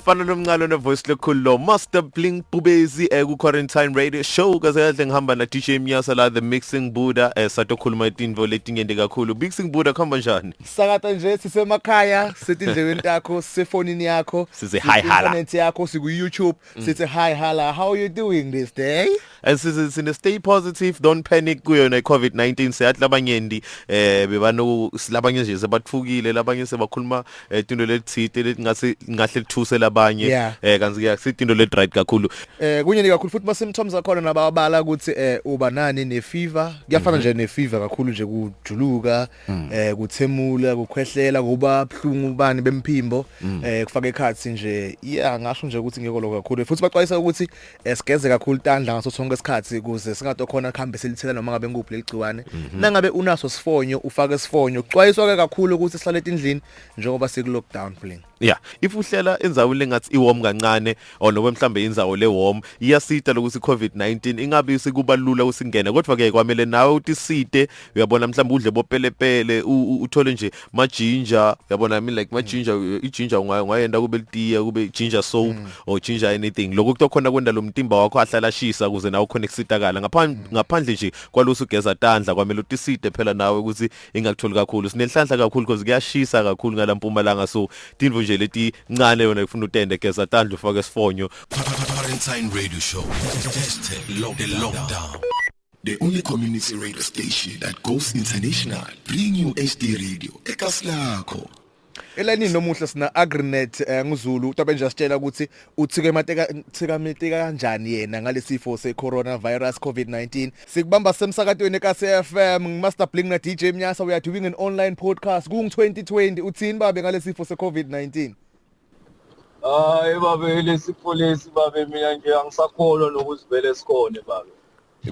Mfana lomncane one voice lekhulu lo Master Bling Bubezi ku Quarantine Radio Show kaze kahle ngihamba na DJ Mnyasa la, the Mixing Buddha, satokhuluma tintfo letinyenti kakhulu. Mixing Buddha, kuhamba njani? Sakata nje, sisemakhaya, setindlebeni takho, sisefonini yakho. Sithi hi hala. Internet yakho, siku YouTube, sithi hi hala. How are you doing this day? And sine sine stay positive, don't panic kuyo ne COVID-19. Siyathi labanyenti bebano labanye nje sebatfukile, labanye sebakhuluma tinto letitsite letingase ngahle lithuse labanye. Kanti ke akusitinto let right kakhulu. Kunye kakhulu futhi ma symptoms akhona nababala ukuthi uba nani ne fever, kuyafana nje ne fever kakhulu nje, kujuluka, kuthemula, kukhwehlela, kuba buhlungu bani bemphimbo, kufaka ekhathi nje. Yeah, ngasho nje ukuthi ngeke lokho kakhulu. Futhi baxwayisa ukuthi sigeze kakhulu tandla ngaso sonke isikhathi ukuze singatokhona kuhambe selithela noma ngabe nguphi leligciwane. Nangabe unaso sifonyo, ufake sifonyo. Kuxwayiswa ke kakhulu ukuthi sihlale etindlini njengoba siku lockdown, Bling. Yeah, if uhlela endzaweni lengathi iwarm kancane or noma mhlambe indzawo le warm, iyasita lokuthi COVID-19 ingabe sikuba lula usingene, kodwa ke kwamele nawe utisite, uyabona, mhlambe udle bopelepele, uthole nje ma ginger, uyabona, I mean, like ma ginger, i ginger ungayenda kube litiya, kube ginger soap or ginger anything. Lokho kutokhona kwenda lo mtimba wakho ahlala shisa ukuze nawe ukhone kusitakala. Ngaphandle nje kwalosu ugeza tandla, kwamele utisite phela nawe ukuthi ingakutholi kakhulu. Sinenhlanhla kakhulu because kuyashisa kakhulu ngalampumalanga, so tintfo nje leti ncane yona ifuna utende, geza tandla, ufake sifonyo. Quarantine Radio Show. #Lockdown. The only community radio station that goes international. Bring you HD radio. Ekasi lakho. Elayinini nomuhla sina Agrinet nguZulu utabe nje asitshela ukuthi uthike mateka thikameteka kanjani yena ngalesifo se coronavirus COVID-19. Sikubamba semsakatweni eKasi FM, Master Bling na DJ Mnyasa. We are doing an online podcast kung 2020. Uthini babe ngalesifo se COVID-19? Hayi babe, lesifo lesi babe, mina nje angisakholwa nokuthi vele sikhona babe.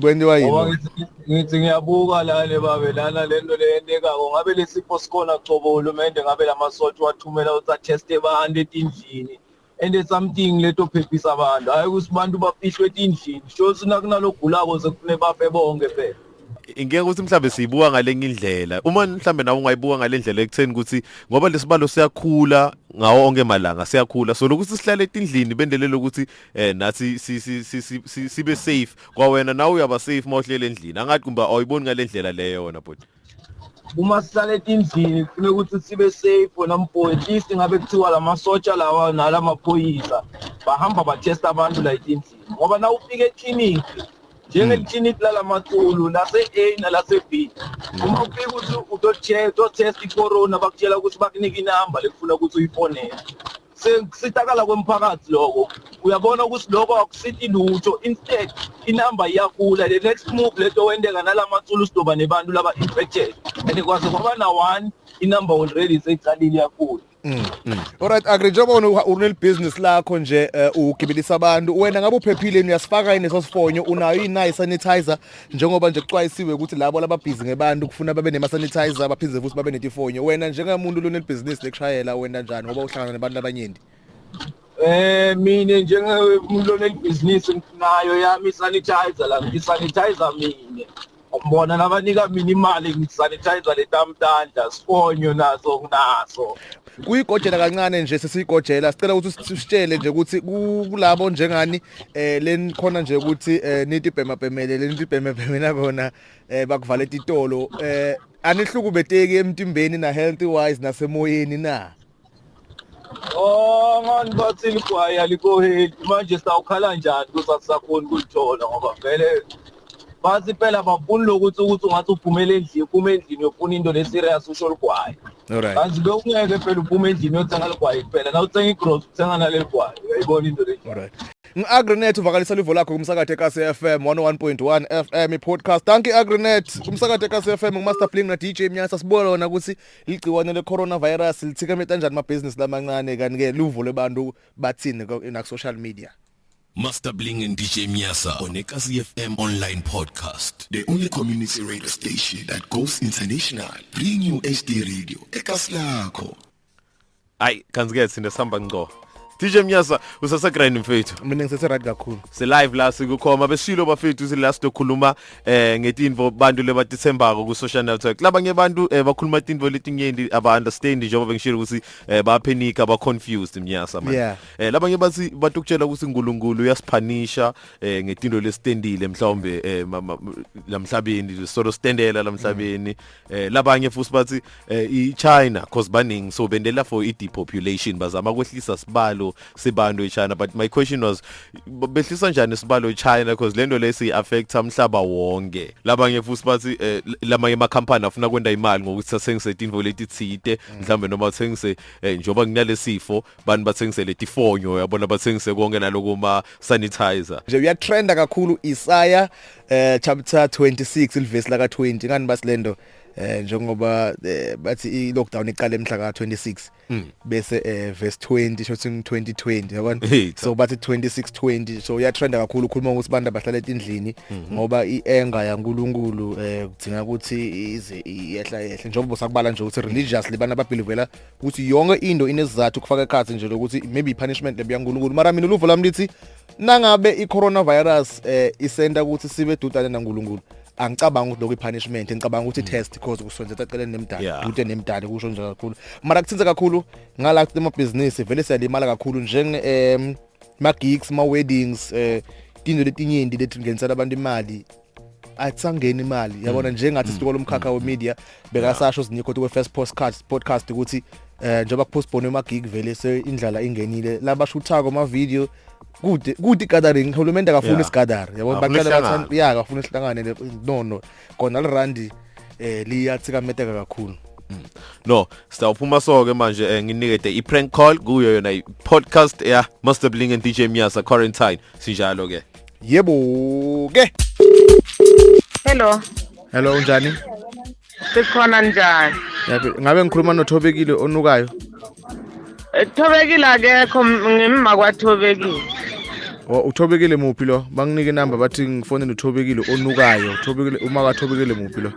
Kwentiwa Ngoba yini? ngithi ngiyabuka lana babe, lana lento leyendekako, ngabe lesifo sikhona cobo, uhulumende ngabe lamasotsha wathumela ukuthi ateste abantu etindlini and something letophephisa abantu, hayi ukuthi abantu bafihlwe etindlini, sho nakunalogulako sekufune bafe bonke phela. Ngeke ukuthi mhlambe siyibuka ngalenye indlela, uma mhlambe nawe ungayibuka ngale ndlela ekutheni ukuthi ngoba lesibalo siyakhula ngawo onke malanga siyakhula, so lokuthi sihlale etindlini bendelele ukuthi nathi sibe safe, kwawena nawe uyaba safe mawuhlele endlini. Angathi kumbe awuyiboni ngale ndlela leyo wena bhuti? Uma sihlale etindlini kufuneka ukuthi sibe safe wena mfo. At least ngabe kuthiwa lamasotsha lawa nalamaphoyisa bahamba bathesta abantu la etindlini, ngoba na ufika ekliniki, njengelikliniki lalamatsulu lase-A nalase-B, uma ufika ukuthi utotest i-corona, bakutshela ukuthi bakunika inamba lekufuna ukuthi uyifonele. Sekusitakala kwemphakathi lokho, uyabona ukuthi lokho akusithi lutho, instead inamba iyakhula. The next move leto wenteka nalamatsulu sidoba nebantu laba infected and kwaze kwaba na one, inamba already seyicalile iyakhula. Alright Agri, njengoba wena unel business lakho nje, ugibelisa abantu, wena ngabe uphephile, uyasifaka yini leso sifonyo, unayo yini sanitizer, njengoba nje kuxwayisiwe ukuthi labo lababhizi ngebantu kufuna babe nema sanitizer baphinde futhi babe netifonyo? Wena njengomuntu lonel business lekushayela, wena njani ngoba uhlangana nabantu labanyenti? Mina njengomuntu onebhizinisi nginayo yami sanitizer la, ngisanitizer mina. Ubona nabanika mina imali, ngisanitizer letamtandla, sifonyo naso nginaso. Kuyigojela kancane nje, sesiyigojela, sicela ukuthi usitshele nje ukuthi kulabo njengani lenikhona nje ukuthi nithi bhema bhemele lenithi bhema bhemela kona, bakuvala etitolo, anihlukubeteki emtimbeni na health wise nasemoyeni na? Oh ngani, bathi ligwayi alikoheli, manje sawukhala njani ukuthi asisakhoni ukulithola? Ngoba vele bathi phela bafuni lokuthi ukuthi ungathi uphumele endlini, uphume endlini uyofuna into le-serious, usho ligwayi. Kanti bewungeke phela uphume endlini uyothenga ligwayi kuphela, na uthenga igrocery uthenga naleli gwayi, uyayibona into le. Alright. Ngi-Agrinet, uvakalisa livo lakho kumsakato eKasi FM 101.1 FM i-podcast. Thank you Agrinet. Kumsakato eKasi FM, nguMaster Bling na DJ Mnyasa, sibuka lona ukuthi ligciwane le coronavirus lithikameta kanjani amabhizinisi lamancane, kanti ke luvo lwabantu bathini na social media. Master Bling and DJ Mnyasa on Ekasi FM online podcast. The only community radio station that goes international. Bring you HD radio. Ekasi lakho. Hayi, kanti ke sine sihamba ngco. DJ Mnyasa usase grand mfethu. Mina ngisese right kakhulu. Se live la sikukhoma besilo bafethu sila sizokhuluma ngetinvo bantu lebatithembako ku social network. Labanye bantu bakhuluma tinvo letinyenti aba understand njengoba bengishilo ukuthi ba panic aba confused Mnyasa man. Yeah. Labanye bathi batukutshela ukuthi uNkulunkulu uyasiphanisha ngetinto lesitendile mhlawumbe lamhlabeni solo sitendela lamhlabeni. Labanye futhi bathi iChina cause baningi so bendela for i-depopulation bazama kwehlisa sibalo sebantu eChina, but my question was, behlisa njani sibalo eChina, cause lento lesi affecta umhlaba wonke. Labanye futhi bathi lamanye amakhampani afuna kwenda imali ngokuthi athengise tinvo letitsite, mhlawumbe noma athengise njengoba kunalesifo bantu bathengise letifonyo, yabona, bathengise konke naloko ma sanitizer. Nje uyatrenda kakhulu Isaiah chapter 26 ilivesi la ka20 ngani basilendo njengoba bathi i lockdown iqale emhla ka26 bese verse 20 shothi 2020, yabona? Hey, cha. So bathi 2620, so uyatrenda kakhulu ukhuluma ukuthi abantu abahlala etindlini ngoba ienga yaNkuluNkulu kudzinga ukuthi ize iyehla yehle, njengoba usakubala nje ukuthi religiously bana babelievela ukuthi yonke into inesizathu, kufaka ekhathi nje lokuthi maybe i-punishment lebuya kuNkulunkulu. Mara mina uluvo lami lithi nangabe i-coronavirus isenta ukuthi sibe dudane naNkulunkulu, angicabanga ukuthi lokhu i-punishment, ngicabanga ukuthi i-test because kusondeza eceleni nemdali dude nemdali, kusho nje kakhulu. Mara kuthinta kakhulu ngala emabhizinisi, vele siyalimala kakhulu njenge ma gigs, ma weddings, tinto letinyenti letingenisela abantu imali, akusangeni imali, yabona. Njengathi situko lomkhakha we-media bekasasho sinikho kwe first podcast ukuthi njengoba kupostpone ama gig, vele se indlala ingenile labashuthako ama video kude kude, gathering uhulumende akafuni isigather, yabo. Afuna Baqala isihlangano. bathanda ya akafuna isihlangane, no kona lirandi liyatsikameteka kakhulu. No, sitawuphuma soke manje, nginikete i-prank call kuyo yona i-podcast ya Master Bling and DJ Mnyasa quarantine, sinjalo ke. Yebo ke. Hello. Hello, unjani? Sikhona, njani? Yapi, ngabe ngikhuluma noThobekile onukayo? Thobekile akekho, ngimma kwaThobekile. O, uThobekile muphi lo? Banginike inamba bathi ngifonele uThobekile onukayo. Thobekile uma kaThobekile muphi lo?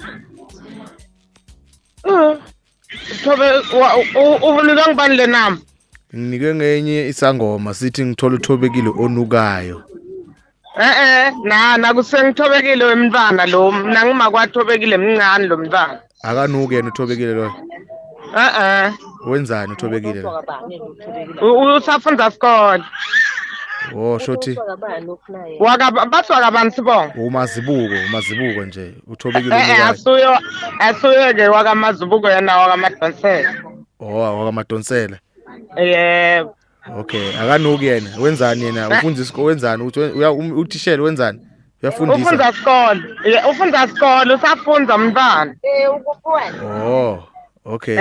Thobe ubunika ngibani le namba? Nginike ngenye isangoma sithi ngithola uThobekile onukayo. Na nakusengithobekile wemntwana lo, mina ngima kwaThobekile mncane lo mntwana. Akanuki yena uThobekile lo? Eh eh. Wenzani uThobekile lo? Usafunda isikole. Oh, shothi Waka bathi wakabani sibongo? Umazibuko, umazibuko nje uThobekile Eh eh. onukayo. Asuyo ke wakamazibuko yena wakamadonsela. Oh, wakamadonsela. Yebo. Okay, akanuki yena. Wenzani yena? Ufunda isikole, wenzani? Uthi uthishela, wenzani? Uyafundisa? Ufunda isikole. Ufunda isikole, usafunda mntwana. Oh, okay.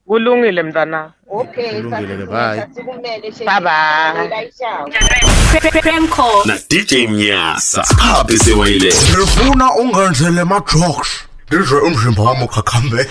Kulungile mntwana. Kulungile ke, bye. Bye bye. Prank call. Na DJ Mnyasa. Sikhaphe sewayile. Ngifuna ungenzele ma-drugs, ngizwe umzimba wami ukhakhambe.